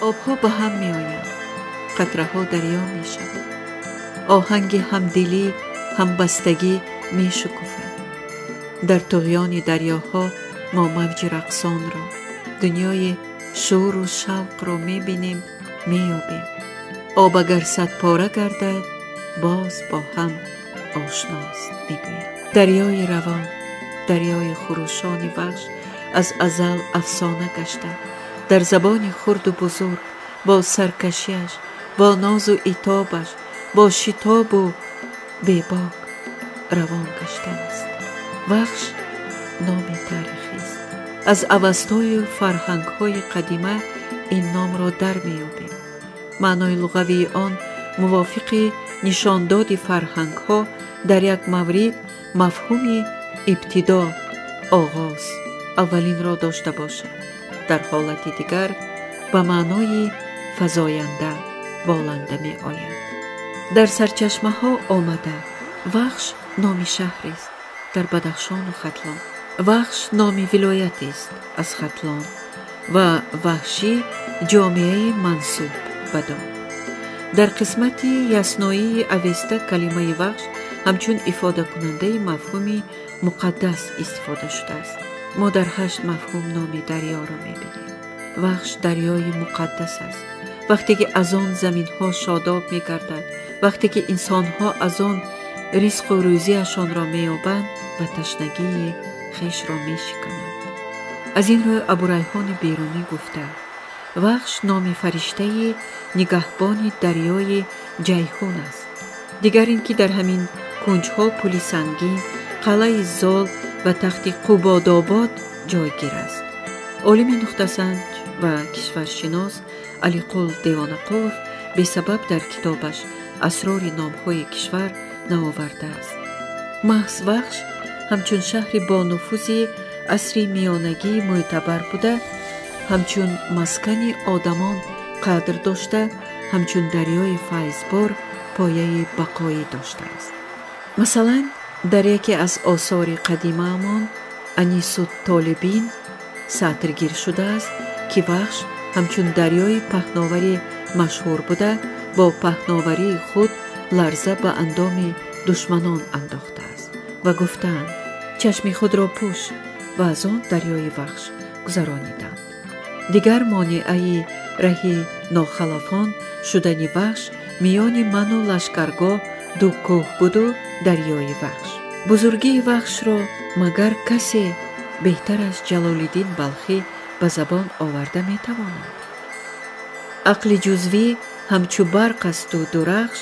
Обҳо ба ҳам меоянд, қатраҳо дарё мешаванд, оҳанги ҳамдилӣ, ҳамбастагӣ мешукуфад. Дар туғёни дарёҳо мо мавҷи рақсонро, дунёи шӯру шавқро мебинем, меёбем. Об агар садпора гардад, боз бо ҳам ошност, мегӯяд. Дарёи равон, дарёи хурӯшони Вахш аз азал афсона гашта, дар забони хурду бузург бо саркашиаш, бо нозу итобаш, бо шитобу бебок равон гаштааст. Вахш номи таърихист. Аз авастою фарҳангҳои қадима ин номро дар меёбем. Маънои луғавии он мувофиқи нишондоди фарҳангҳо дар як маврид мафҳуми ибтидо, оғоз, аввалинро дошта бошад. Дар ҳолати дигар ба маънои фазоянда, боланда меояд. Дар сарчашмаҳо омада Вахш номи шаҳрест дар Бадахшону Хатлон. Вахш номи вилоятест аз Хатлон ва ваҳшӣ ҷомеаи мансуб ба дом. Дар қисмати ясноии Авеста калимаи Вахш ҳамчун ифодакунандаи мафҳуми муқаддас истифода шудааст. Мо дар 8 мафҳум номи дарёро мебинем. Вахш дарёи муқаддас аст. Вақте ки аз он заминҳо шодоб мегардад, вақте ки инсонҳо аз он ризқу рӯзиашонро меёбанд ва ташнагии хешро мешикананд. Аз ин рӯй Абурайҳони Берунӣ гуфта: Вахш номи фариштаи нигаҳбони дарёи Ҷайҳун аст. Дигар ин ки дар ҳамин кунҷҳо пули сангин, қалъаи Зол ва тахти Қубодобод ҷойгир аст. Олими нуқтасанҷ ва кишваршинос Алиқул Девонақулов бесабаб дар китобаш асрори номҳои кишвар наовардааст. Маҳз Вахш ҳамчун шаҳри бонуфузи асри миёнагии мӯътабар буда, ҳамчун маскани одамон қадр дошта, ҳамчун дарёи файзбор пояи бақоӣ доштааст. Масалан, дар яке аз осори қадимаамон Анису Толибин сатргир шудааст, ки Вахш ҳамчун дарёи паҳноварӣ машҳур буда, бо паҳноварии худ ларза ба андоми душманон андохтааст ва гуфтаанд: чашми худро пӯш, ва аз он дарёи Вахш гузарониданд. Дигар монеаи раҳи нохалафон шудани Вахш миёни ману лашкаргоҳ ду кӯҳ буду дарёи Вахш. Бузургии Вахшро магар касе беҳтар аз Ҷалолиддин Балхӣ ба забон оварда метавонад? Ақли ҷузвӣ ҳамчу барқ асту дурахш,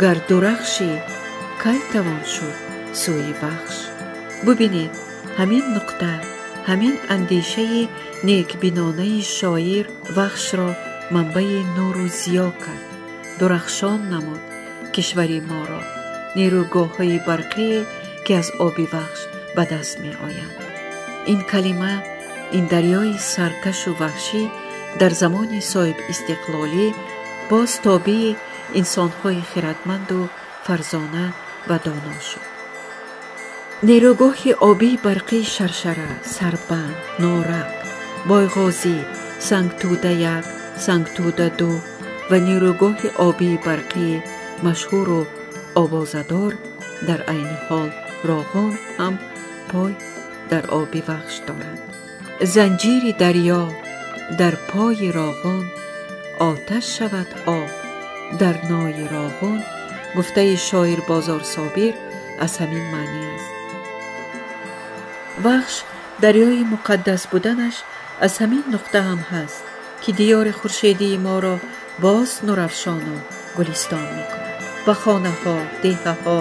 гар дурахшӣ кай тавон шуд сӯи Вахш? Бубинед, ҳамин нуқта, ҳамин андешаи некбинонаи шоир Вахшро манбаи нуру зиё кард, дурахшон намуд кишвари моро, нерӯгоҳҳои барқие ки аз оби Вахш ба даст меоянд. Ин калима, ин дарёи саркашу ваҳшӣ дар замони соҳибистиқлолӣ боз тобеи инсонҳои хиратманду фарзона ва доно шуд. Нерӯгоҳи обии барқии Шаршара, Сарбанд, Норак, Бойғозӣ, Сангтуда 1, Сангтуда 2 ва нерӯгоҳи обии барқии машҳуру овозадор дар айни ҳол Роғон ҳам пой дар оби Вахш доранд. Занҷири дарё дар пои Роғон, оташ шавад об дар нои Роғон, гуфтаи шоир Бозор Собир аз ҳамин маънӣ аст. Вахш дарёи муқаддас буданаш аз ҳамин нуқта ҳам ҳаст, ки диёри хуршедии моро боз нурафшону гулистон мекунад. Ба хонаҳо, деҳаҳо,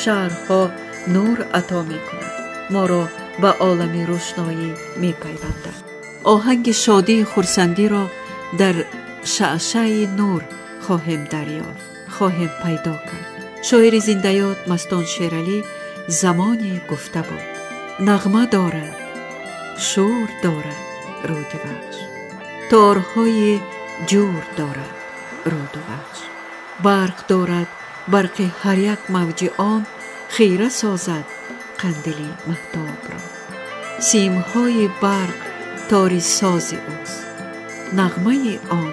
шаҳрҳо нур ато мекунад, моро ба олами рӯшноӣ мепайвандад. Оҳанги шодии хурсандиро дар шаъшаи нур хоҳем дарёфт, хоҳем пайдо кард. Шоири зиндаёд Мастон Шералӣ замоне гуфта буд: нағма дорад, шӯр дорад руди Вахш, торҳои ҷур дорад руду Вахш, барқ дорад барқи ҳар як мавҷи он хира созад қандили маҳтобро. Симҳои барқ тори сози ӯст, нағмаи он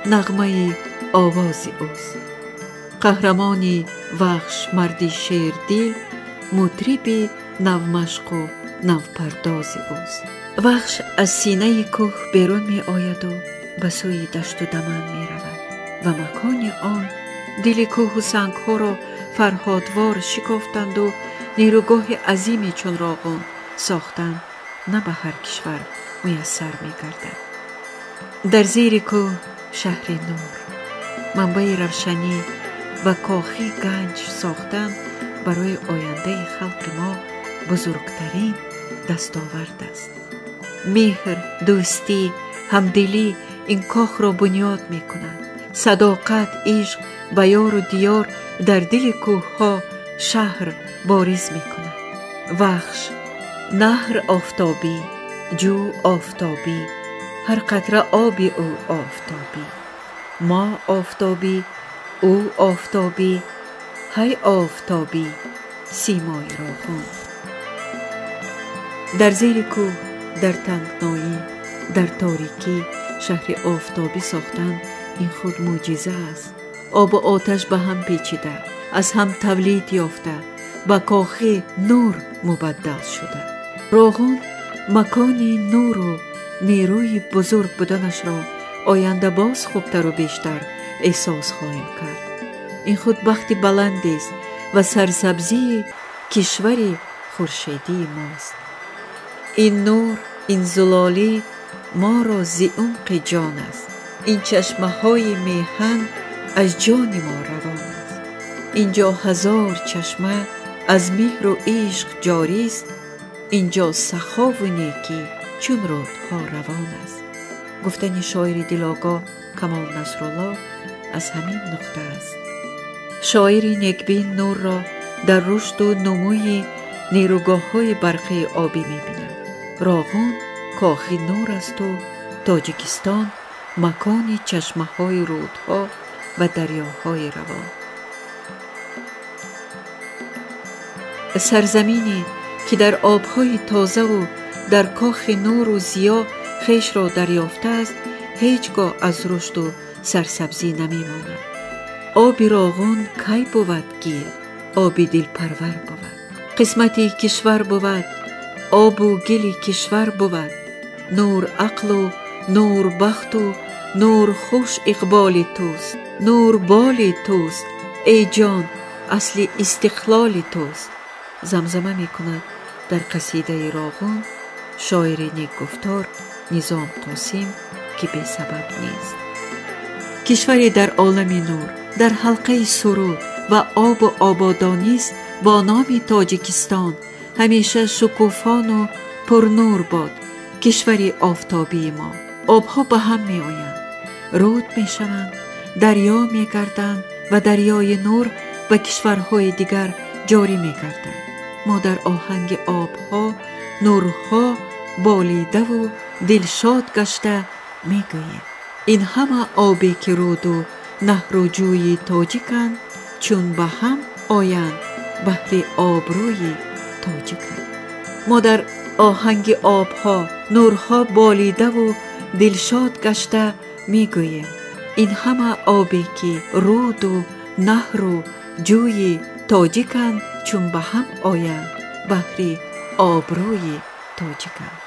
нағмаи овози ӯст. Қаҳрамони Вахш, марди шердил, мутриби навмашқу навпардози ӯст. Вахш аз синаи кӯҳ берун меояду ба сӯи дашту даман меравад ва макони он дили кӯҳу сангҳоро фарҳодвор шикофтанду нерӯгоҳи азиме чун Роғун сохтан на ба ҳар кишвар муяссар мегардад. Дар зери кӯҳ шаҳри нур, манбаи равшанӣ ва кохи ганҷ сохтан барои ояндаи халқи мо бузургтарин дастовард аст. Меҳр, дӯстӣ, ҳамдилӣ ин кохро бунёд мекунад. Садоқат, ишқ ба ёру диёр дар дили кӯҳҳо шаҳр бориз мекунад. Вахш, наҳр офтобӣ, ҷӯ офтобӣ, ҳар қатра оби ӯ офтобӣ. Мо офтобӣ, ӯ офтобӣ, ҳай офтобӣ, симои Роғун. Дар зери кӯҳ, дар тангноӣ, дар торикӣ шаҳри офтобӣ сохтан ин худ мӯъҷиза аст. Обу оташ ба ҳам печида, аз ҳам тавлид ёфта, ба кохи нур мубаддал шуда. Роғун макони нуру нерӯи бузург буданашро оянда боз хубтару бештар эҳсос хоҳем кард. Ин худ бахти баландест ва сарсабзии кишвари хуршедии мост. Ин нур, ин зулолӣ моро зи умқи ҷон аст. Ин чашмаҳои меҳан аз ҷони мо равон аст. Инҷо ҳазор чашма аз меҳру ишқ ҷорист. Инҷо сахову некӣ чун рӯдҳо равон аст. Гуфтани шоири дилогоҳ Камол Насрулло аз ҳамин нуқта аст. Шоири некбин нурро дар рушду нумӯи нерӯгоҳҳои барқии обӣ мебинад. Роғун кохи нур асту Тоҷикистон макони чашмаҳои рӯдҳо ва дарёҳои равон. Сарзамине ки дар обҳои тозаву дар кохи нуру зиё хешро дарёфтааст, ҳеҷ гоҳ аз рушду сарсабзӣ намемонад. Оби Роғун кай бувад гил, оби дилпарвар бувад. Қисмати кишвар бувад, обу гили кишвар бувад. Нур ақлу нур бахту нур хуш иқболи туст, нур боли туст, эй ҷон, асли истиқлоли туст. Замзама мекунад дар қасидаи Роғун шоири некгуфтор Низом Қосим, ки бесабаб нест. Кишваре дар олами нур, дар ҳалқаи суруд ва обу ободонист бо номи Тоҷикистон ҳамеша шукуфону пурнур бод кишвари офтобии мо. Обҳо ба ҳам меоянд, рӯд мешаванд, дарё мегарданд ва дарёи нур ба кишварҳои дигар ҷорӣ мегарданд. Мо дар оҳанги обҳо, нурҳо болидаву дилшод гашта мегӯем: ин ҳама обе ки рӯду наҳру ҷӯи тоҷиканд, чун ба ҳам оянд, баҳри обрӯи тоҷиканд. Мо дар оҳанги обҳо, нурҳо болидаву дилшод гашта мегӯем: ин ҳама обе ки рӯду наҳру ҷӯи тоҷиканд, чун ба ҳам оянд, баҳри обрӯи тоҷиканд.